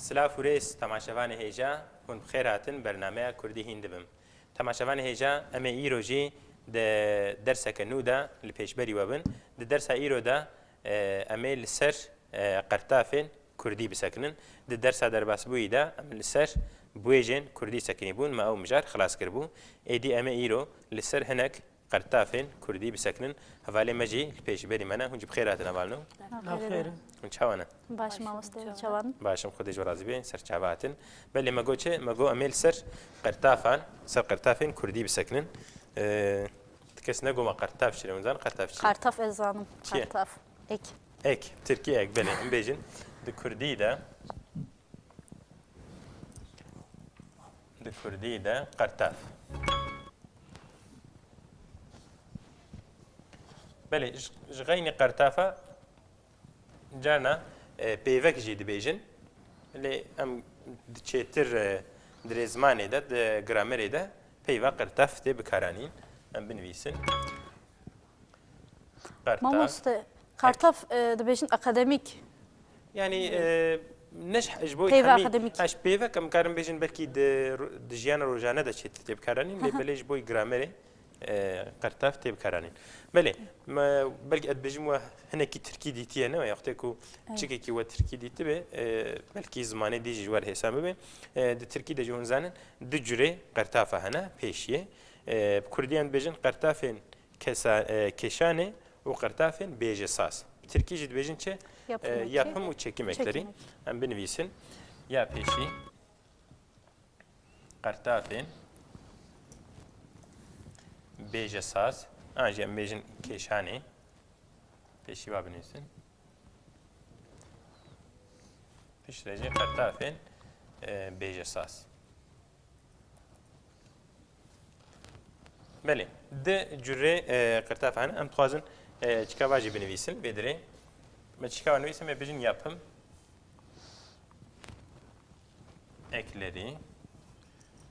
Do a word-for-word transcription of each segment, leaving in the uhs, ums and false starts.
Silav û rêz temaşevanê hêja, hûn bi xêr hatin bernameya Kurdî hîn dibim. Temaşevanê hêja, em ê îro jî di derseke nû de li pêşberî we bin. Di dersa îro de, e, em ê li ser, e, qertafên Kurdî bisekinin. Di dersa derbasbûyî de em li ser biwêjên Kurdî sekinî bûn, me ew mijar xilas kiribû. Êdî em ê îro li ser hinek qertafên Kurdî bisekinin. Hevalê me jî li pêşberî me ne. Hûn jî bi xêr hatin hevalno. Bi xêr in. Hûn çawa ne? Baş mamoste, çawan? Baş im, Xwedê ji we razî be, ser çava hatin. Belê me got çi? Me got em ê li ser qertafan, ser qertafên Kurdî bisekinin. Ee, ti kes negoma qertaf çi ne, hûn zanin qertaf çi? Qertaf ez zanim. Çi ye? Qertaf. Ek. Ek, Tirkî ek, belê. Em bêjin di Kurdî de, di Kurdî de qertaf. Belê, ji, ji xeynî qertafa carna, e, peyvek jî dibêjin. Lê em di çêtir, e, di rêzmanê de, di gramerê de peyva qertaf tê bikaranîn. Em binivîsin. Qertaf. Mamoste, qertaf, e, dibêjin akademîk. Yani, e, ne ji, ji bo Peyva hemî, akademîk. Ha, ji peyvek em karin bêjin belkî di ro-, di jiyana rojane de çêtir tê bikaranîn, lê belê ji bo gramerê, e, qertaf tê bikaranîn. Belê, me, belkî ez dibêjim we hinekî tirkî dîtiye, ne? Wextê ku Evet. çikekî we tirkî dîtibe, e, belkî zimanê dî jî ji we re hêsan bibe. E, di tirkî de jî hûn zanin, du curê qertafa hene, pêşiyê. E, bi kurdî em dibêjin qertafên kesa-, e, keşanê û qertafên bêjesaz. Bi tirkî jî dibêjin çi? Yapım E, eki. yapım û çekim ekleri. Çekim ek. Em binivîsin. Ya pêşî qertafên bêjesaz. An jî em bêjin keşanê. Pêşî wa binivîsin. Piştre jî qertafên, e, bêjesaz. Belê, di curê, e, qertaf hene. Em dixwazin, e, çika va jî binivîsin vê dirê. Me çika va nivîsin, me bêjin yapım ekleri,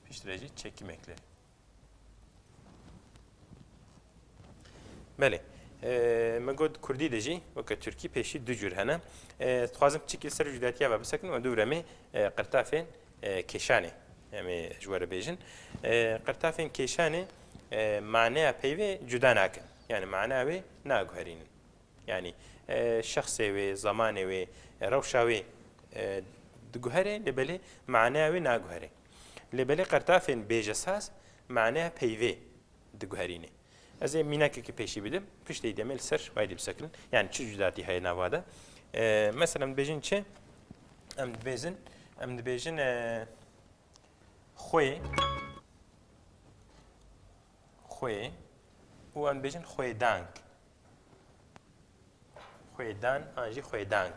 piştre jî çekim ekleri. Belê. E, me got kurdî de jî weke tirkî pêşî du cur hene. E, dixwazim piçekî li ser cudatiya ve bisekin û em dû re me, e, qirtafên, e, kêşanê em ê ji we re bêjin. E, qirtafên kêşanê, e, maneya peyvê cuda nakin. Yani maneya wê naguherînin. Yani, e, şexsê wê, zemanê wê, e, rewşa wê, e, diguhere, lê belê maneya wê naguhere. Lê belê qertafên bêjesaz maneya peyvê diguherîne. Ez ê mînakekî pêşî bidim, piştê demê li ser wayî dê bisekinin. Yani çi cudatî heye nava de? E, mesela em dibêjin çi? Em dibêjin, em dibêjin, e, xwê, xwê û em dibêjin xwêdang. Xwêdan an jî xwêdang.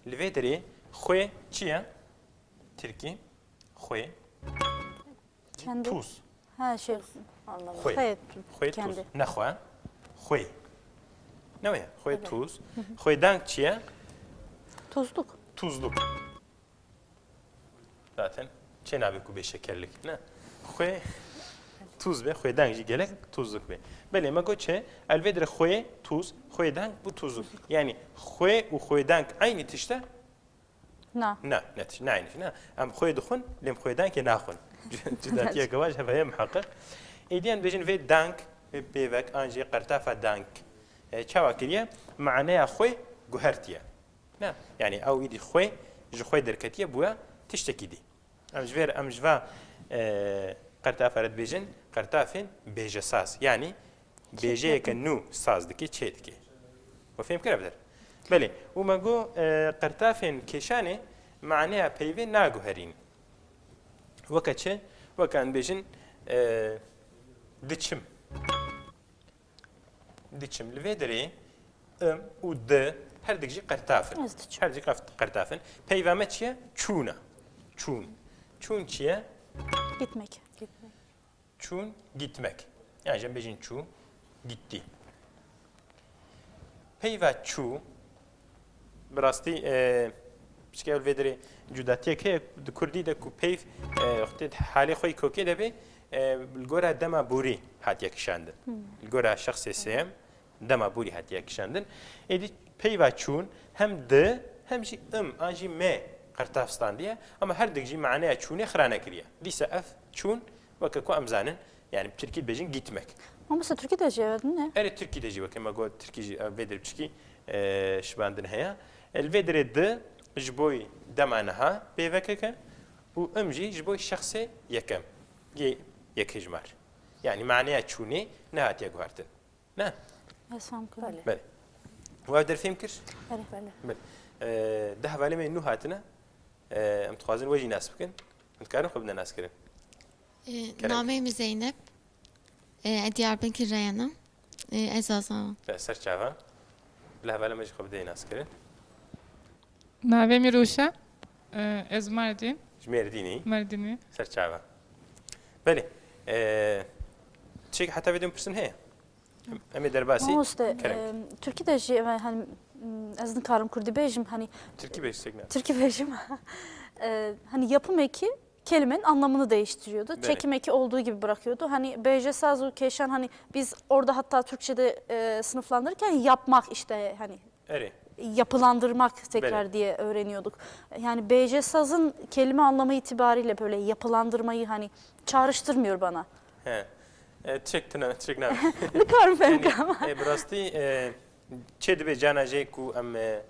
Li vê derê xwê çi ye? Tirkî. Xwê. Kendi. Tuz. Ha, şey. Anladım. Xwê. Xwê. Xwê Kendi. Tuz. Ne xwe? Xwê. Ne wê? Xwê Evet. tuz. Xwêdang çi ye? Tuzluk. Tuzluk. Zaten çê nabe ku bê şekerlik, ne? Xwê tuz be, xwêdang jî gelek tuzluk be. Belê, me got çi? El vê dire xwê, tuz, xwêdang bu tuzluk. Yani xwê û xwêdang aynî tişt e? Na. Na, ne tişt, ne aynî tişt, ne. Em xwê dixwin, lê em xwêdangê naxwin. Cudatiyeke vaj heve ye miheqeq. Êdî em dibêjin vê dang, vê pêvek, an jî qertafa dang. E, çawa kiriye? Maneya xwê guhertiye. Ne? Yani ew îdî xwê, ji xwê derketiye, bûye tiştekî dî. Em ji vê re, em ji va, e, qertafa re dibêjin, qertafên bêjesaz. Yani bêjeyeke nû saz dike, çê dike. We fêm kir ev der? Belê. Û me got, e, qertafên kêşanê maneya peyvê naguherîn. Weke çi? Weke em dibêjin, e, diçim. Diçim. Li vê derê im û di her dik jî qertaf in. Ez diçim. Her dik qef-, qertaf in. Peyva me çi ye? Çûn e. Çûn. Çûn çi ye? Gitmek. Çûn, gitmek. Yani em bêjin çû, gitti. Peyva çû, bi rastî, e, piştî ew li vê derê cudatiyek heye, di kurdî de ku peyv, e, wextê halê xwe yê kokê de bê, e, li gora dema borî hatiye kişandin. Hmm. Li gora şexsê sêyem dema borî hatiye kişandin. Êdî peyva çûn hem di, hem jî im, an jî me qertaf standiye, ama her dik jî maneya çûnê xira nekiriye. Dîsa ev çûn, weke ku em zanin, yani bi tirkî dibêjin gitmek. Mamoste, tirkî de jî ev ne? Erê, tirkî de jî weke me got, tirkî jî ev vê dir biçikî, e, şibandin heye. Li vê dirê di ji boy dema niha peyvekek e û im jî ji boy şexsê yekem. Yê yekhêjmar. Yani maneya çûnê nehatiye guhertin. Ne? Ez fam kirim. Belê. Belê. We ev der fêm kir? Belê. Belê. Belê. Ee, deh hevalê me nû hatine. Ee, em dixwazin we jî nas bikin. Em dikarin xwe bidin naskirin? Ee, Kerem. Navê min Zeynep. Ee, ez Diyarbekir re yena. Ee, ez Zaza. Be, ser çava. Bila hevalê me jî xwe bidê naskirin. Navê min Rûşa. Ee, ez Mardin. Ji Mêrdînî. Mardinî. Ser çava. Belê. Ee, tiştek heta vê din pirsin heye? Em ê derbasî Mamoste, kerem. Em, Tirkî de jî, em, hani, m, ez nikarim Kurdî bêjim, hani Tirkî bêj, çek ne? Tirkî bêjim. E, hani yapım eki kelimenin anlamını değiştiriyordu. Belê. Çekim eki olduğu gibi bırakıyordu. Hani B J saz û kêşan, hani biz orada hatta Türkçe'de, e, sınıflandırırken yapmak işte, hani Erê. yapılandırmak tekrar Belê. diye öğreniyorduk. Yani B J sazın kelime anlamı itibariyle böyle yapılandırmayı hani çağrıştırmıyor bana. He. E, çek tine, çek ne? Nikarim fêm Yani, bikim. e, bi rastî, e, çê dibe cana jê ku em, e,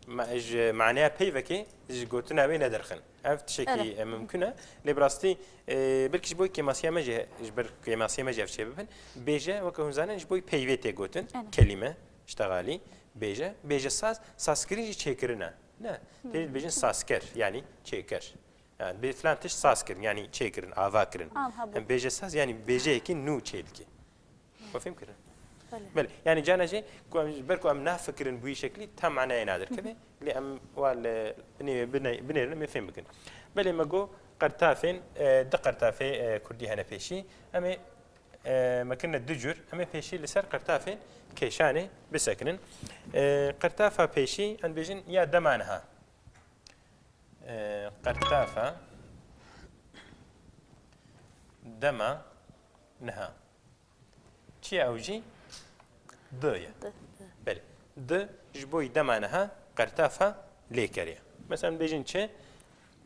ma-, ji maneya peyvekê ji gotina wê nederxin. Ev tiştekî, Erê. e, mimkun e. Lê bi rastî, e, belkî ji bo kêmasiya me jî, ji ber kêmasiya me jî ev çê bibin. Bêje, weke hûn zanin, ji bo peyvê tê gotin. Erê. Kelîme, işte xalî. Bêje, bêje saz, sazkirin jî çêkirin e. Ne? Têrî dibêjin sazker, yani çêker. Yani bê filan tişt saz kirin, yani çêkirin, ava kirin. Aha, bu. Em bêje saz, yani bêjeyekî nû çê dike. We fêm kirin? Belê. Belê. Yani cana jê, ku em, ber ku em nafikirin bu şeklî, tam manayê nadirkeve. Lê em wa li binê, binê, binêrin, em ê fêm bikin. Belê me got, qertafên, e, di qertafê, e, kurdî hene pêşî. Em ê E, me kirine du cur. Em ê pêşî li ser qertafên kêşanê bisekinin. E, qertafa pêşî, em dibêjin ya dema niha. E, qertafa dema niha. Çi ye ew jî? Di ye. Di, di. Belê. Di ji bo dema niha qertafa lê keriye. Mesela, em dibêjin çi?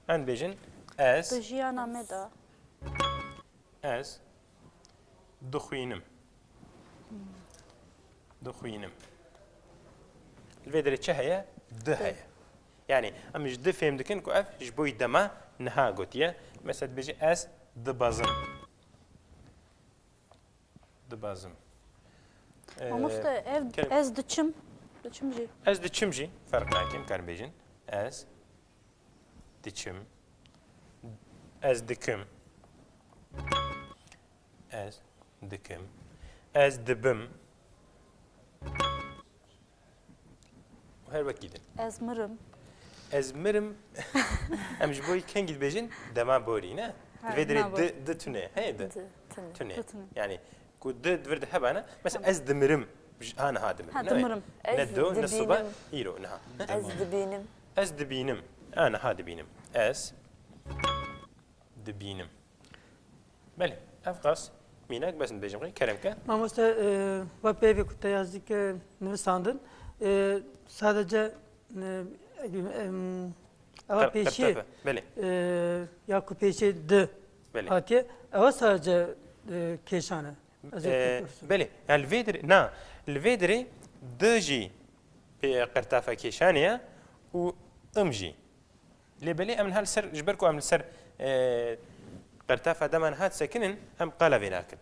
Em dibêjin ez. Di jiyana me de. Ez dixwînim. Dixwînim. Li vê derê çi heye? Di heye. Yani, em ji di fêm dikin ku ev ji bo dema niha gotiye. Mesela, dibêje, ez dibezim. Dibezim. Ee, Mamoste, ev kerem. ez diçim. Diçim jî. Ez diçim jî. Ferq nake, em karin bêjin. Ez diçim. Ez dikim. Ez dikim. Ez dibim. Her wekî din. Ez mirim. Ez mirim. Em ji bo kengî dibêjin? Dema borî, ne? Ha, Vê dirê dema borî. di, di tune. Heye di. Di, tune. Tune. Di tune. Yani, ku di, di vir de hebana. Mesela, Tamam. ez dimirim. Ji, ha, niha dimirim. Ha, Ne? dimirim. Ne Ez do, ne siba, dibînim. îro, niha. Ez dibînim. Ez dibînim. Ha, niha dibînim. Ez dibînim. Belê, ev qas mînak bes dibêjim, kerem ke. Mamoste, e, va peyvê ku te yazî ke nivîsandin, e, sadece, e, em, eva Qer-, pêşî, qertefe, belê. e, ya ku pêşî di Belê. hatiye, eva sadece, e, kêşan e. Ez ê E, pêşî belê, yani li vê dirê, na, li vê dirê di jî pê-, qertafa kêşanê ye û im jî. Lê belê em niha li ser, ji ber ku em li ser, e, qertafa dema niha disekinin, em qala vê nakin.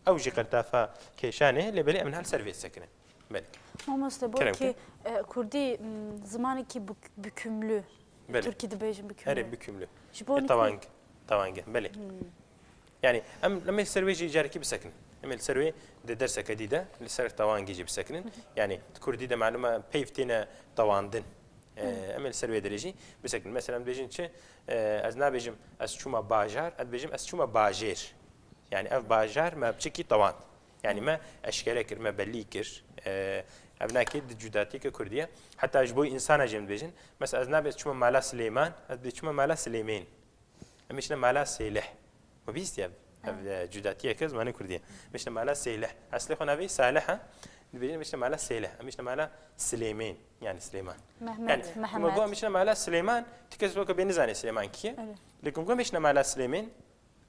Ew jî qertafa kêşanê, lê belê em niha li ser vê disekinin. Belê. Mamoste, bo Kerem ki, ke. e, kurdî, m, zimanekî bük-, bükümlü. Belê. Tirkî dibêjin bükümlü. Erê, bükümlü. Ji bo E, nikû- tawang, tawang e, belê. Hmm. Yani, em, em ê li ser wê jî carekî bisekinin. Em ê li ser wê di derseke dî de li ser tawangê jî bisekinin. Yani, di kurdî de malûm e peyv têne tawandin. E, Hı. em ê li ser wê derê jî bisekinin. Mesela, em dibêjin çi? E, ez nabêjim ez çûma bajar, ez dibêjim ez çûma bajêr. Yani, ev bajar me piçekî tewand. Yani, Hı. me eşkere kir, me belî kir. E, ev nakê di cudatiyeke kurdî ye. Heta ji bo însana jî em dibêjin. Mesela, ez nabê ez çûma mala Silêman, ez dibê çûma mala Silêmên. Em ê çine mala Sêlih. Me bihîstiye ev, ev, Evet. e, cudatiyeke zimanê kurdî ye. Em ê çine mala Sêlih. Eslê xwe navê Salih e. Dibêjin, em biçine mala Sêleh, em biçine mala Silêmên, yani Silêman. Mehmet, yani, Mehmet. Û me got, em biçine mala Silêman, ti kes weke bê nizane Silêman kî ye. Evet. Lê ku me got, em biçine mala Silêmên,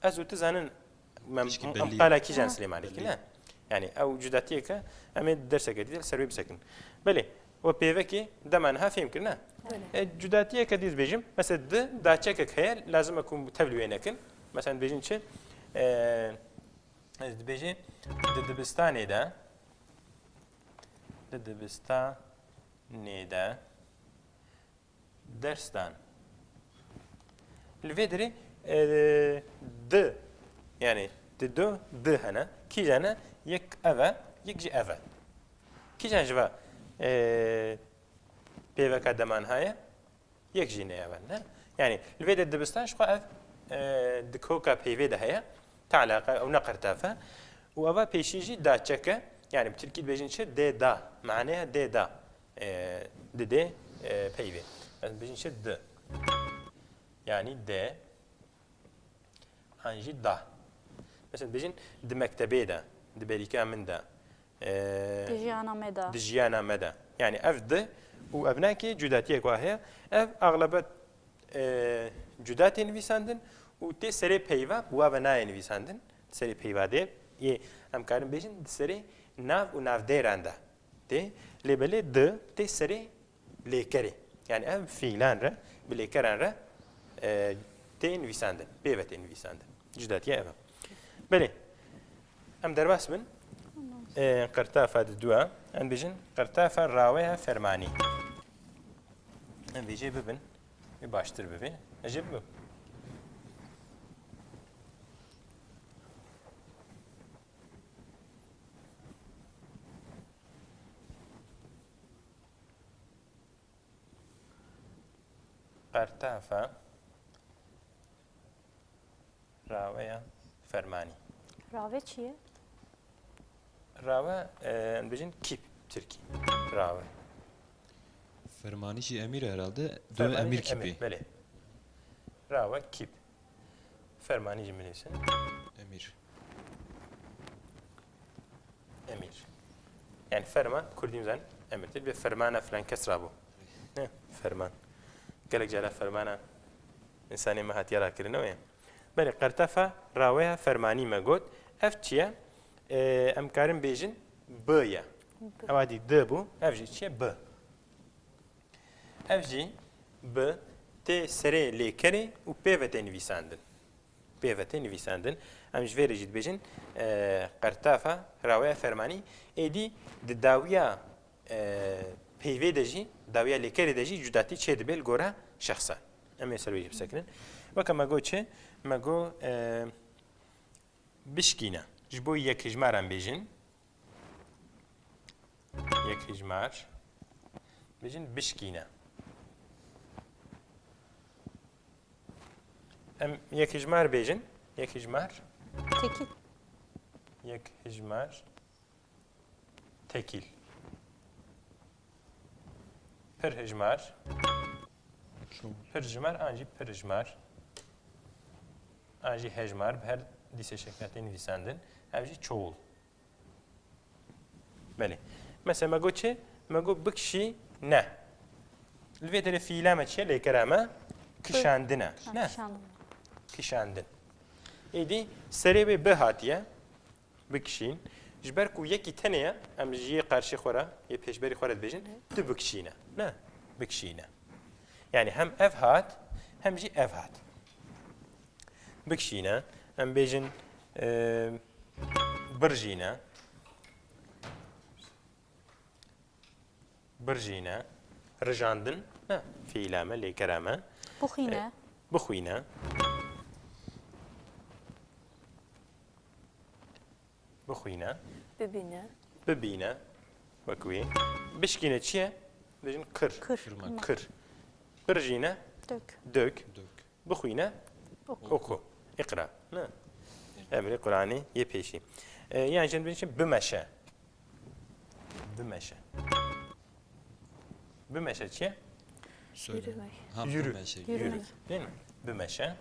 ez û tu zanin, em, Tişkî em bellî. Qala kîjan Ha. Silêmanê kî, Bellî. Ne? Yani, ew cudatiyeke, em ê derseke dî de li ser wê bisekin. Belê, we pêvekê dema niha fêm kir, ne? Belê. E, cudatiyeke dî dibêjim, mesela di daçekek heye, lazim e ku tev li wê nekin. Mesela dibêjin çi? E, ez dibêjim, di dibistanê de, di dibistanê de, ders dan. Li vê derê, e, di, yani di do, di hene. Kîjan e? Yek ev e, yek jî ev e. Kîjan ji va, e, pêveka dema niha ye? Yek jî ne ev e, ne? Yani li vê de dibistan ji xwe ev, e, di koka peyvê de heye. Te eleqe, ew ne qertaf e. Û eva pêşî jî daçek e. Yani bi tirkî dibêjin çi? Dê da. Maneya dê da. E, di dê, e, peyvê. Ez dibêjin çi? Di. Yani dê. An jî da. Mesela dibêjin di mektebê de, di berîka min de. E, Di jiyana me de. Di jiyana me de. Yani ev di û ev nakê cudatiyek wa heye. Ev axlebet, e, cuda tê nivîsandin û tê serê peyva, bi wa ve nayê nivîsandin. Serê peyva dê. Yê em karin bêjin di serê nav û navdêran de. Tê, lê belê di tê serê lêkerê. Yani ev fiilan re, bi lêkeran re, e, tê nivîsandin, pê ve tê nivîsandin. Cudatiya ev e. Belê, em derbas bin. E, qertafa di dua, em bêjin qertafa raweya fermanî. Em vê jê bibin, wê baştir bibê. Ez jê bibim. Qertafa raweya fermanî. Rave çi ye? Rave, e, em dibêjin kîp, tirkî. Rave. Fermanî jî emîr e herhalde. Dibê Fermanî emîr jî kîpî. Emîr, belê. Rave, kîp. Fermanî jî binivîsin. Emîr. Emîr. Yani ferman, kurdî zanin, emir. Dibê fermana filan kes rabû. Ne? Ferman. Gelek cara fermana însanê me hatiye rakirin, ne wê? Belê, qertefa raweya fermanî me got. Ev çi ye? Ee, em karin bêjin bi ye. Bi. Ew adî di bû. Ev jî çi ye? Bi. Ev jî bi tê serê lêkerê û pê ve tê nivîsandin. Pê ve tê nivîsandin. Em ji vê re jî dibêjin, e, qertafa raweya fermanî. Êdî di dawiya, e, peyvê de jî, dawiya lêkerê de jî cudatî çêdibe li gora şexsan. Em ê ser wê jî bisekinin. Weke me got çi? Me got, e, bişkîne. Ji bo yekhijmaran bêjin. Yekhijmar. Bêjin bişkîne. Em yekhijmar bêjin. Yekhijmar. Tekîl. Yekhijmar. Tekîl. Pirhijmar. Çû. Pirjimar an jî pirijmar. An jî hejmar, bi her dîsê şekla tê nivîsandin. Ev jî çoğul. Belê. Mesela me got çi? Me got bikişîne. Li vê derê fiîla me çi ye? Lêkera me kişandin e. Ha, ne? Kişandin. Kişandin. Êdî serê wê bi hatiye. Bikişîn. Ji ber ku yekî tenê ye, em ji yê qarşî xwe re, yê pêşberî xwe re dibêjin, tu bikişîne. Ne? Bikişîne. Yani hem ev hat, hem jî ev hat. Bikişîne, em bêjin, e, birjîne. Birjîne. Rijandin. Ne. Fiîla me, lêkera me. Bixwîne. E, bixwîne. Bixwîne. Bibîne. Bibîne. Wek wî. Bişkîne çi ye? Dibêjin kir. Kir. Kir. Kir. Birjîne. Dök. Dök. Dök. Bixwîne. Oku. Oku. Îqra. Ne? Emrê Qur'anê yê pêşî. E, yan jî em dibêjin bimeşe. Bimeşe. Bimeşe çi ye? Söyle. Yürümek. Ha, yürü. Bimeşe, yürü. Yürümek. Değil mi? Bimeşe.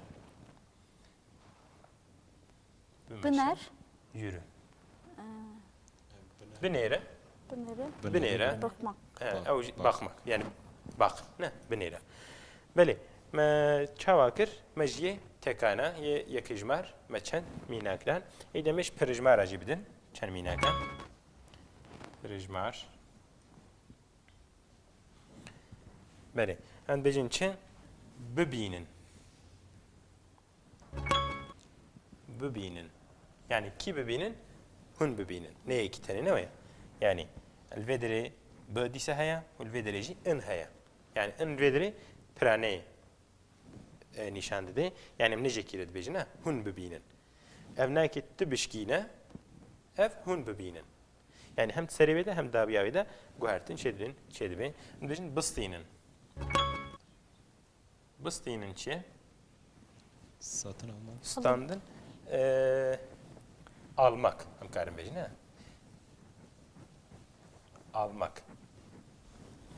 Bimeşe. Biner. Yürü. Aa. Binêre. Binêre. Binêre. Bakmak. He, Bak, ew jî bak. Bakmak. Yani bak. Ne? Binêre. Belê. Me çawa kir? Me ji yê tekana, yê yekejmar, me çend mînak dan. Êdî em ê ji pirijmara jî bidin. Çend mînakan. Pirijmar. Belê. Em bêjin çi? Bibînin. Bibînin. Yani kî bibînin? Hûn bibînin. Ne yekî tenê ne ye. Yani li vê derê bi dîsa heye û li vê derê jî in heye. Yani in li vê derê piraneyê e, nîşan dide. Yani em ne jekî re dibêjin, ne? Hûn bibînin. Ev nayekî tu bişkîne, ev hûn bibînin. Yani hem serê wê de hem dawiya wê de guhertin çêdibin, çêdibin. Em dibêjin bistînin. Bistînin çi? Satın almak. Standin. E, almak. Em karin bêjin, ne? Almak.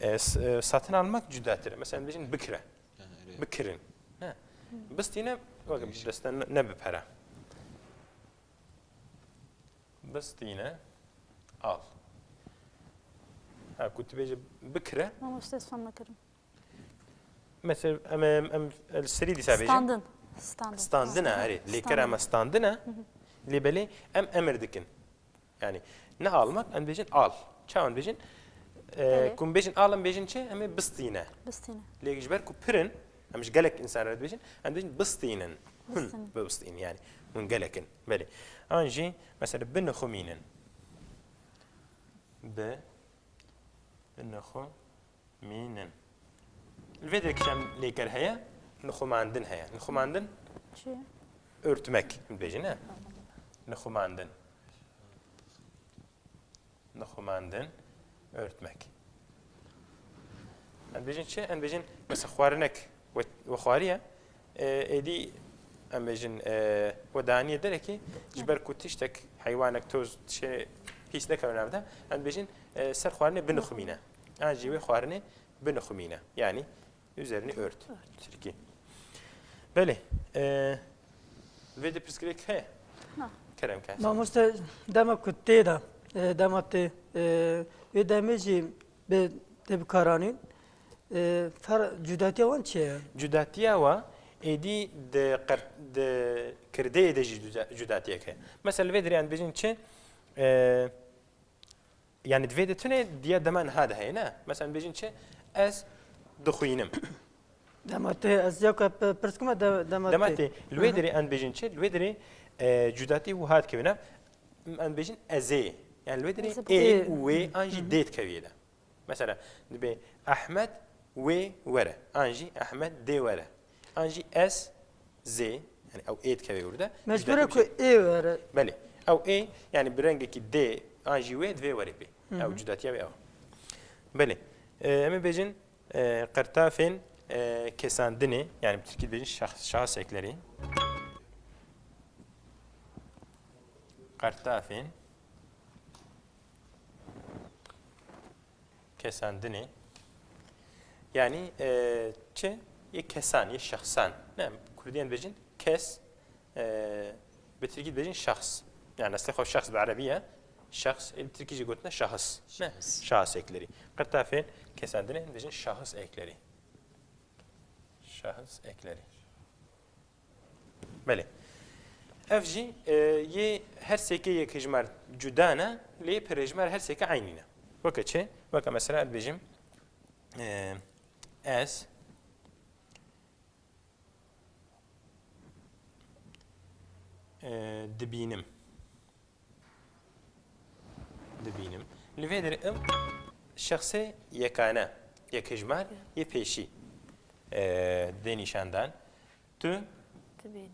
E, s- e, satın almak cudatir. Mesela em dibêjin bikire. Yani, öyle. Bikirin. Ne? Bistîne, wek Değişik. Deste ne, ne bi pere. Bistîne, al. Ha, ku tu bêje bikire, Mamoste ez fam nekirim. mesela em, em, em li serî dîsa bêjin. Standin. Standin. Standin e, herê. Lêkera me standin e. Lê belê em emir dikin. Yani ne almak, em bêjin al. Çawa em bêjin? E, Belê. Ku em bêjin al, em bêjin çi? Em ê bistîne. Bistîne. Lê ji ber ku pirin, em ji gelek însan re dibêjin, em dibêjin bistînin. Hûn Bistînin. bibistînin, yani hûn gelek in. Belê. An jî, mesela, binixumînin. Bi, binixumînin. Li vê derê kîjan lêker heye? Nixumandin heye. Nixumandin, Çi? örtmek, em dibêjin, ne? Nixumandin. Nixumandin, örtmek. Em bêjin çi? Em bêjin, mesela, xwarinek we, we xwariye. E, êdî em bêjin, e, we daniye derekê, ji ber ku tiştek, heywanek, toz, tiştê pîs nekeve nav de, em bêjin, e, ser xwarinê binixumîne. An jî wê xwarinê binixumîne. Yani üzerini ört. Tirkî. Belê. E, vê de pirsgirêk heye? Na. Kerem ke. Mamoste, dema ku tê de, e, dema tê, e, wê demê jî bi tê bikaranîn, e, fer cudatiya wan çi ye? Cudatiya wa êdî di qer-, di kirdeyê de jî cuda-, cudatiyek heye. Mesela, li vê derê em dibêjin çi? E, yani di vê de tune diya dema niha de heye, ne? Mesela, em dibêjin çi? Ez dixwînim. Dema tê, ez ya ku pe-, pirs kime de, dema Dema tê. tê. Li wê derê em dibêjin çi? Li wê derê, e, cudatî wiha dikeve nav. Em dibêjin ez ê. Yani li wê derê Ez ê. ê û wê an jî dê dikeviyê de. Mesela, dibê Ehmed wê were. An jî Ehmed dê were. An jî ez zê. Yani ew ê dikeve wir de. Mecbur e Cudatî ku ê were. Belê. Ew ê, yani bi rengekî dê an jî wê divê were pê. Ew cudatiya wê ew. Belê. E, em ê bêjin, e, qertafên, e, kesandinê, yani bi tirkî dibêjin şah-, şahseklerî. Qertafên kesandinê. Yani, e, çi? Yê kesan, yê şexsan. Ne, kurdiyan dibêjin kes, e, bi tirkî dibêjin şexs. Yani eslê xwe şexs bi erebî ye. Şexs, ê bi tirkî jî gotine şahıs. Ne? Şahıs. Şahıs ekleri. Qertafên kesandinê dibêjin şahıs ekleri. Şahıs ekleri. Belê. Ev jî, e, yê her sêkê yek hejmar cuda ne, lê pir hejmar her sêke eynî ne. Weke çi? Weke mesela dibêjim, e, ez, e, dibînim. Dibînim. Li vê derê im şexsê yekane, yekhejmar, yê pêşî, e, dê nîşandan. Tu Dibînî.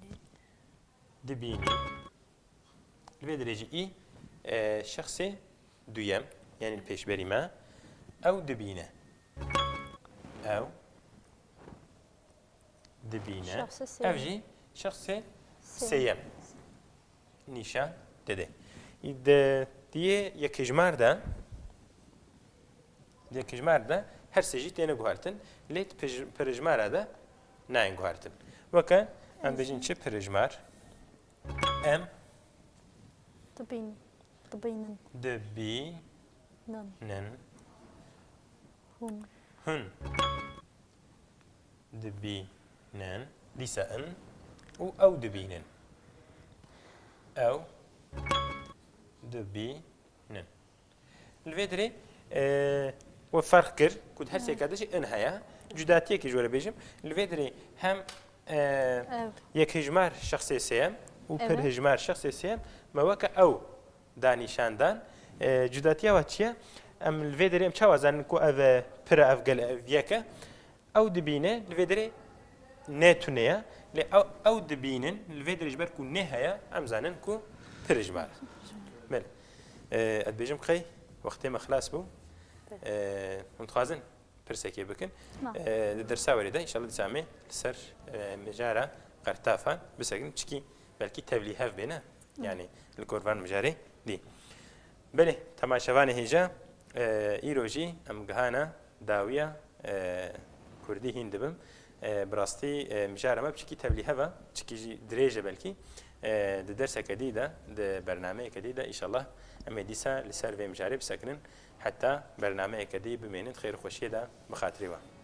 dibînî. Li vê derê jî î, e, şexsê duyem, yani li pêşberî me. Ew dibîne. Ew dibîne. Şexsê Ev sêyem. jî şexsê Sêyem. sêyem. Nîşan dide. Di, di yê yekhejmar de, di yekhejmar de her sê jî têne guhertin, lê di pij-, pirêjmara de nayên guhertin. Weke em bêjin çi pirêjmar? Em Dibîn. Dibînin. dibî-, Nin. Nin. Hûn. Hûn. Dibînin. Dîsa in. Û ew dibînin. Ew dibînin. Li vê derê e, we ferq kir ku di her sêka de jî in heye. Cudatiyekî ji we re bêjim. Li vê derê hem e, Ev. yekhejmar şexsê sêyem û Evet. pirhejmar şexsê sêyem me weke ew da nîşan dan. E, cudatiya we çi ye? Em li vê derê em çawa zanin ku ev e, pir e, ev gel e, ev yek e? Ew dibîne, li vê derê ne tune ye. Lê ew, ew dibînin, li vê derê ji ber ku ne heye, em zanin ku pirhejmar e. Belê. E, ez dibêjim qey wextê me xilas bû. E, hûn dixwazin pirsekê bikin. Na. E, di dersa werê de, înşallah dîsa em ê li ser e, mijara qertafan bisekinin. Çikî belkî tevlî hev bêne. Yani li gor van mijarê dî. Belê, temaşevanê hêja, e, îro jî em gihana dawiya e, kurdî hîn dibim. E, bi rastî e, mijara me piçikî tevlî hev e, çikî jî dirêj e belkî. E, di derseke dî de, di bernameyeke dî de, înşallah em ê dîsa li ser vê mijarê bisekinin. Heta bernameyeke dî bimênin, di xêr û xweşiyê de bi xatirê we.